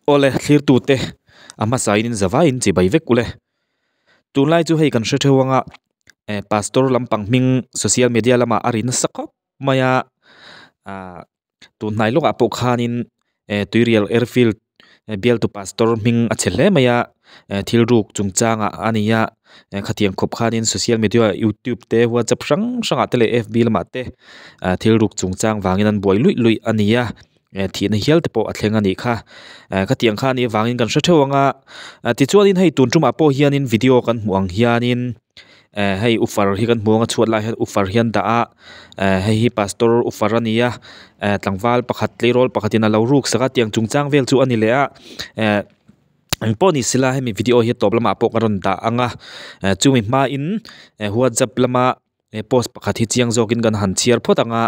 Awle thlirtute a hmasa in in zavaiin chibai vek ule. Tunlai chu hei kan hre theuh anga eh pastor lampang hming social media lamah a ri nasa khawp mai a ah tun hnai lawkah pawh khanin eh tuirial airfield bialtu pastor hming a chhe hle mai a eh thil ruk chungchangah a ni a eh khatiang khawp khanin social media youtube te whatsapp hrang hrangah te leh fb lamah te ah thil ruk chungchang vangin an buai luih luih a ni a eh thihna hial te pawh a thleng a nih kha eh khatiang kha a nih avangin kan hre theuh ang a tichuanin hei tun tumah pawh hianin video kan hmuh ang hianin. Eh hei ufar hi kan hmu ang a chhuat lai hian ufar hi an dah a eh hei hi pastor ufar a ni a eh tlangval pakhat tleirawl pakhatin a lo ruk sak a tiang chungchang vel chu a ni leh a eh engpawh ni sela hemi video hi a tawp lamah pawh ka rawn dah ang a eh chumi hmain eh whatsapp lama eh post pakhat hi chiang zawkin kan han chhiar phawt ang a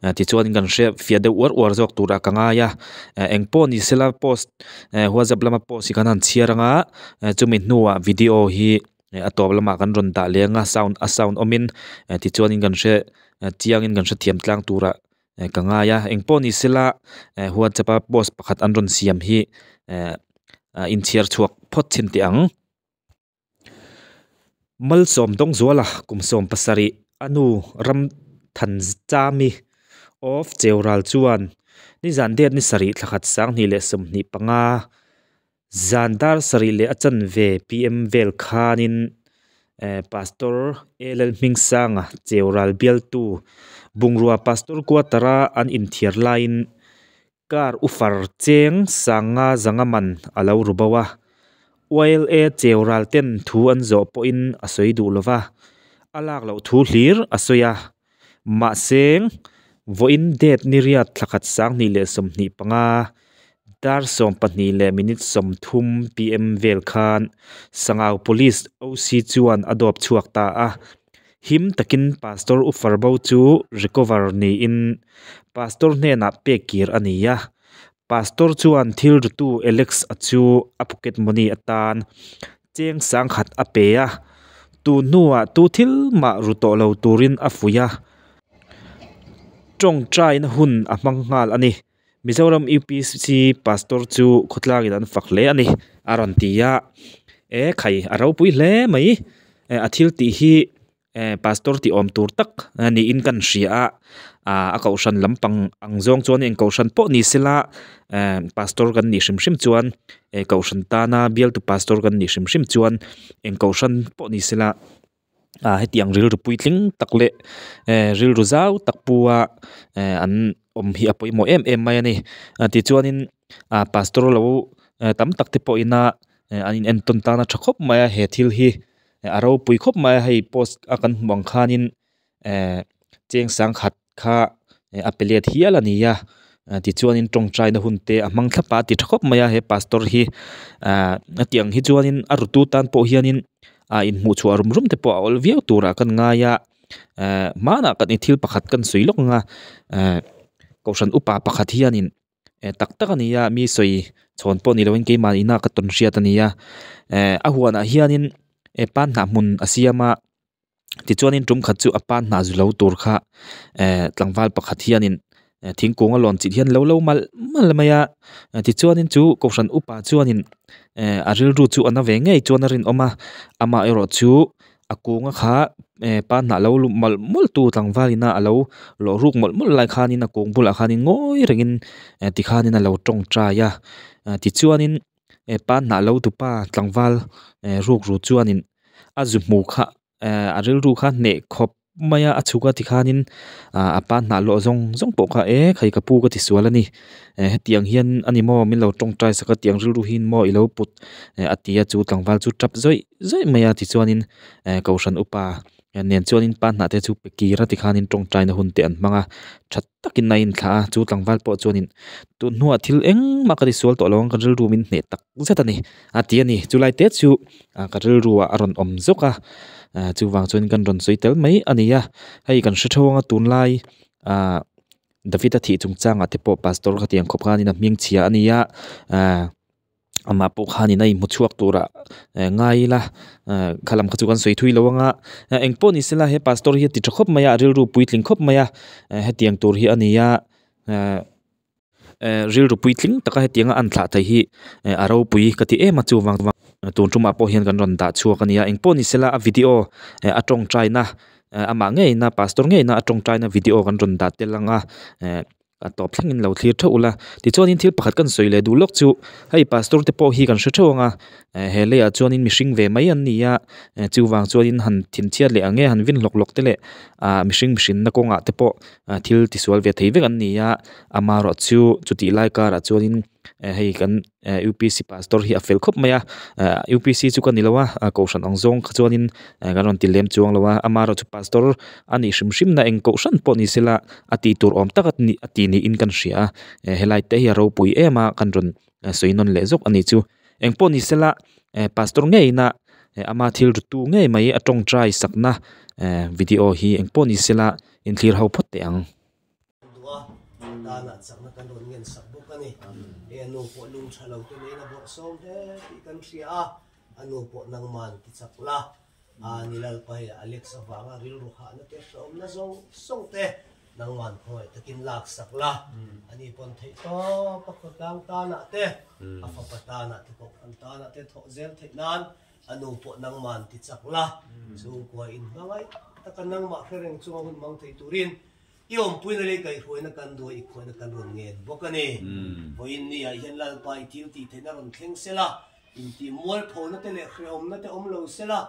eh tichuan kan hre fiah deuh uar uar zawk turah ka ngai a eh engpawh ni sela post eh whatsapp lama post hi kan han chhiar ang a eh chumi hnuah video hi. Eh a tawp lamah kan rawn dah leng a sound a sound awmin eh tichuanin kan hre eh chiangin kan hrethiam tlang turah eh ka ngai a engpawh ni sela eh whatsapp a post pakhat an rawn siam hi eh a inchhiar chhuak phawt chhin teh ang. Malsawm Dawngzuala kum 17 a nu ram than chami of Cheural chuan nizan det ni sarih thla khat 2025 Zan dar sarih leh a chanve PM vel khanin eh Pastor LL Hmingsanga Cheural bialtu bungrua Pastor quarter a an inthiar laiin car ufar cheng sanga zanga man a lo ru bo a. YLA Cheural ten thu an zawh pawhin a sawi duh lova, a lak loh thu hlir a sawi a. Mahse, vawiin date ni riat thla khat 2025, dar 12 leh minute 30 pm vel khan Sangau Police OC chuan a dawp chhuak ta a. Him takin Pastor Ufar bo chu recover niin Pastor hnenah pek kir a ni a. Pastor chuan thil rutu Alex a chu a pocket money atan cheng 1000 a pe a. Tun hnuah tu thil mah ru tawh lo turin a fuih a. Tawngtaina hun a hmang nghal a ni. Mizoram UPC Pastor chu khawtlangin an fak hle a ni a rawn ti a. E khai a ropui hle mai. A thil tih hi pastor tih awm tur tak niin kan hria a. A kohhran lampang ang zawng chuan eng kohhran pawh ni sela pastor kan nih hrim hrim chuan kohhran tana bialtu pastor kan nih hrim hrim chuan eng kohhran pawh ni sela hetiang rilru puitling tak leh rilru zau tak pu a an awm hi a pawimawh em em mai a ni. Tichuanin pastor lo tam tak te pawhina an in entawn tan a tha khawp mai a he thil hi a ropui khawp mai a hei post a kan hmuh ang khanin cheng 1000 kha a pe let hial a ni a tichuanin tawngtaina hun te a hmang thlap a ti tha khawp mai a he pastor hi a tiang hi chuanin a rutu tan pawh hianin a inhmuh chhuah rum rum te pawh a awl viau turah kan ngai a hmanah kan i thil pakhat kan sawi lawk ang a kohhran upa pakhat hianin tak tak a ni a mi sawi chhawn pawh ni loin keimah ina ka tawn hriat a ni a a huanah hianin pan hnah hmun a siam a tichuanin tum khat chu a pan hnah zu lo tur kha tlangval pakhat hianin thingkung a lawn chilh hian lo lo mal mal mai a tichuanin chu kohhran upa chuanin a rilru chu a na ve ngei chuan a rinawm a amaherawh chu a kunga kha pan hnah lo mawlh mawlh tu tlangval ina a lo lawh ruk mawlh mawlh lai khanin a kung bulah khanin ngawi rengin tikhanin a lo tawngtai a tichuanin pan hnah lo tupa tlangval ruk ru chuanin a zu hmu kha a rilru kha hneh khawp mai a a chhuk a tikhanin a pan hnah lawh zawng zawng pawh kha e khai ka pu ka ti sual a ni hetiang hian a ni maw min lo tawngtai sak a tiang rilru hi maw i lo put a ti a chu tlangval chu tap zawih zawih mai a tichuanin kohhran upa nen chuanin pan hnah te chu pe kir a tikhanin tawngtaina hun te an hmang a tha takin a inthlah a chu tlangval pawh chuanin tun hnuah thil engmah ka ti sual tawh lo ang ka rilru min hneh tak zet a ni a ti a ni chulai te chu ka rilru ah a rawn awm zawk a chuvang chuan kan rawn sawi tel mai a ni a hei kan hre theuh anga tunlai ah David a thih chungchangah te pawh pastor khatiang khawp khanin a hming chhia a ni a amah pawh khanin a inhmu chhuak turah ngai ila khalam kha chu kan sawi thui lo anga engpawh ni sela he pastor hi a ti tha khawp mai a a rilru puitling khawp mai a hetiang tur hi a ni a. Rilru puitling taka hetianga an thlah thei hi a ropui ka ti em a chuvang tun tumah pawh hian kan rawn dah chhuak a nia engpawh ni sela a video a tawngtaina amah ngeina pastor ngeina a tawngtaina video kan rawn dah tel ang a a tawp thlengin lo thlir theuh ula tichuanin thil pakhat kan sawi leh duh lawk chu hei pastor te pawh hi kan hre theuh ang a he leiah chuanin mihring ve mai an ni a chuvang chuanin han thinchhiat leh ang nge han vin hlawk hlawk te leh ah mihring mihrinna kawngah te pawh thil tisual ve thei vek an ni a amaherawh chu chutih lai karah chuanin hei kan upc pastor hi a fel khawp mai a upc chu ka ni lo a kohhran ang zawng kha chuanin kan rawn ti lem chuang lo a amaherawh chu pastor a nih hrim hrim na eng kohhran pawh ni sela a tih tur awm tak a tih niin kan hria a helai te hi a ropui em a kan rawn sawi nawn leh zawk a ni chu engpawh ni sela pastor ngeiin a ama thil rutu ngei mai a tawngtai sakna video hi engpawh ni sela inthlir ho phawt teh ang. Duh a, danah chakna kan rawn ngen sak bawk a ni. Hei a nu pawh lung tha lo te neiin a bawrhsawm hle tih kan hria a, a nu pawh nangman ti chak la, a ni Lalpa hei Alex avanga rilru hahna te hrehawmna zawng zawng te nangman khawngaih takin lak sak la, ani pawn theih tawp a khawtlang tanah te, a fapa tanah te kohhran tanah te thawh zel theih nan a nu pawh nangman ti chak la, chhungkua inhmangaih taka nangmah hre reng chunga hun hmang thei turin I awmpuina leh kaihhruaina kan duh a, i khuaina kan rawn ngen bawk a ni. Vawiin ni ah hian Lalpa i thil tih theihna rawn thleng sela, intih mualphona te leh hrehawmna te awm lo sela,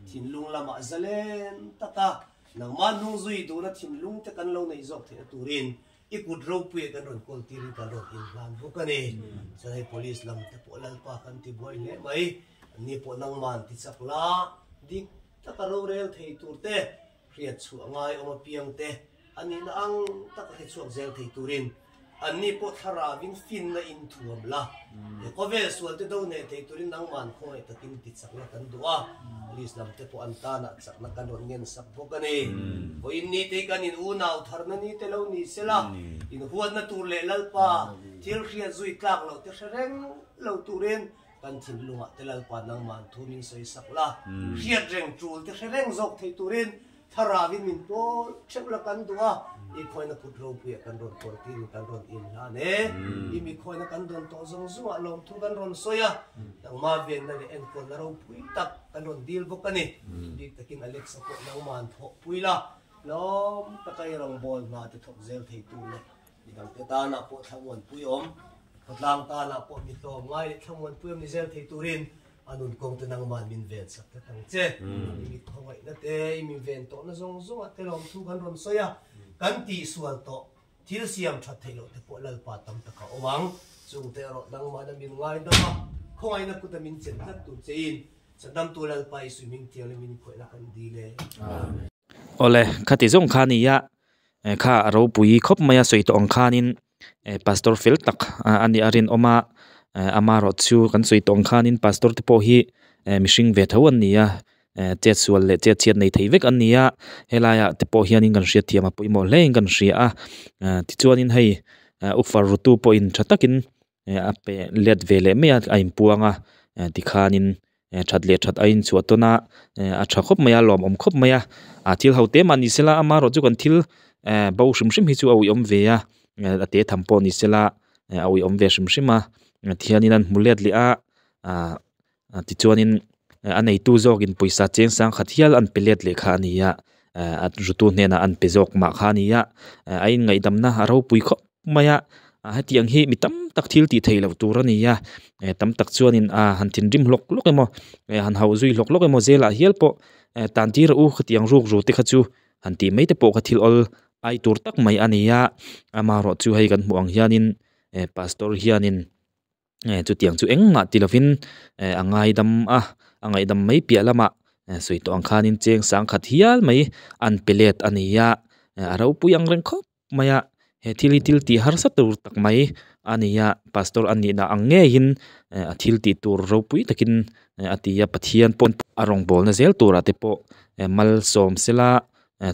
thinlung lamah zalen taka nangmah hnungzui duhna thinlung te kan lo neih zawk theihna turin i kut ropuia kan rawn kawl tirin kan rawn inhlan bawk a ni. Chuan hei Police lam te pawh Lalpa kan ti buai hle mai, anni pawh nangmah an ti chak la, dik taka rorel thei tur te, Hriat chhuah ngai awm apiang te a nihna ang taka hre chhuak zel thei turin anni pawh thlarauin finna in thuam la. He khawvel sual te do neh thei turin nangman khawngaih takin ti chakna kan duh a, police lam te pawh an tanah chakna kan rawn ngen sak bawk a ni. Vawiin ni te hi kan in unau tharna ni te lo ni sela, inhuatna tur leh Lalpa thil hriat zui tlak loh te hre reng lo turin Kan thinlungah te Lalpa nangmah an thu min sawi sak la, hriat reng tul te hre reng zawk thei turin thlarauin min pawl theuh la kan duh a, i khawina kut ropuiah kan rawn kawl tirin kan rawn inhlan e. I mi khawina kan dawn tawh zawng zungah lawmthu kan rawn sawi a, nangmah venna leh enkawlna ropui tak kan rawn dil bawk a ni. Bik takin Alexa pawh nangmah an thawhpui la, lawm taka i rawngbâwl hna te thawk zel thei tur leh Midangte tanah pawh thlamuanpui awm, khawtlang tanah pawh mi tlawm ngai leh thlamuanpui awm ni zel thei turin a nun kawngte nangman min ven sak tlat ang che. I mi khawngaihna te, i min ven tawhna zawng zawngah te lawmthu kan rawn sawi a, kan tihsual tawh thil siam that theih loh te pawh Lalpa tam taka awm ang. Chungte erawh nangmahna min ngaidam a, khawngaihna kuta min chen tlat tur chein Chhandamtu Lalpa Isu hming thianghlim in khuaihna kan dil e. Amen. Awle, khati zawng kha nia kha a ropui khawp mai a sawi tawh ang khanin pastor fel tak a nih a rinawm a amaherawh chu kan sawi tawh ang khanin pastor te pawh hi mihring ve tho an ni a chet sual leh chet chhiat nei thei vek an ni a helai ah te pawh hianin kan hriatthiam a pawimawh hle in kan hria a tichuanin hei ufa rutu pawhin tha takin a pe let ve leh mai a a inpuang a tikhanin that leh that a inchhuah tawn a a tha khawp mai a lawmawm khawp mai a a thil ho te mah ni sela amaherawh chu kan thil bo hrim hrim hi chu a uiawm ve a a te tham pawh ni sela a uiawm ve hrim hrim a tihianin an hmu let leh a ah tichuanin a neitu zawkin pawisa cheng sang khat hial an pe let leh kha a ni a a rutu hnenah an pe zawk mah kha a ni a a inngaihdamna a ropui khawp mai a hetiang hi mi tam tak thil tih theih loh tur a ni a tam tak chuanin a han thinrim hlawk hlawk emaw han hauh zui hlawk hlawk emaw zelah hial pawh tan tir rawh u khatiang ruk ru te kha chu han tih mai te pawh kha thil awl ai tur tak mai a ni a amaherawh chu hei kan hmuh ang hianin pastor hianin. Chutiang chu engmah ti lovin a ngaidam a, a ngaihdam mai piah lamah sawi tawh ang khanin cheng sangkhat hial mai an pe let a ni a, a ropui ang reng khawp mai a, he thil hi thil tih harsa tur tak mai a ni a, pastor a nihna ang ngeiin a thil tih tur ropui takin a ti a, Pathian pawh a rawngbawlna zel turah te pawh malsawm sela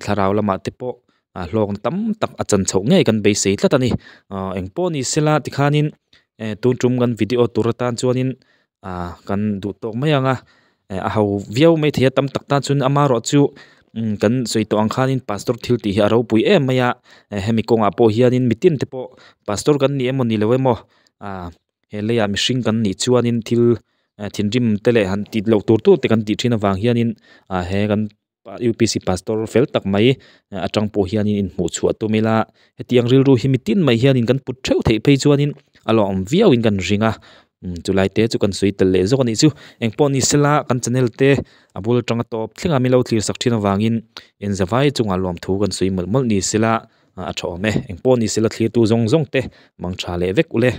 thlarau lamah te pawh a hlawkna tam tak a chan chhoh ngei kan beisei tlat a ni ah engpawh ni sela tikhanin tun tum kan video tur atan chuanin ah kan duh tawk mai ang a a ho viau mai thei a tam tak tan chuan amaherawh chu. Kan sawi tawh ang khanin pastor thil tih hi a ropui em mai a, hemi kawngah pawh hianin mitin te pawh pastor kan ni emaw ni lo emaw ah he leiah mihring kan nih chuanin thil thinrim te leh han tih loh tur tur te kan tih thin avang hianin ah he kan U_P_C pastor fel tak mai atang pawh hianin inhmuh chhuah tum ila hetiang rilru hi mitin mai hianin kan put theuh theih phei chuanin a lawm viauin kan ring a chulai te chu kan sawi tel leh zawk a nih chu engpawh ni sela kan channel te a bul atanga tawp thleng a milo thlir sak thin avangin inzavai chungah lawmthu kan sawi mawlh mawlh ni sela a tha awm e engpawh ni sela thlir tu zawng zawng te mang tha leh vek ule.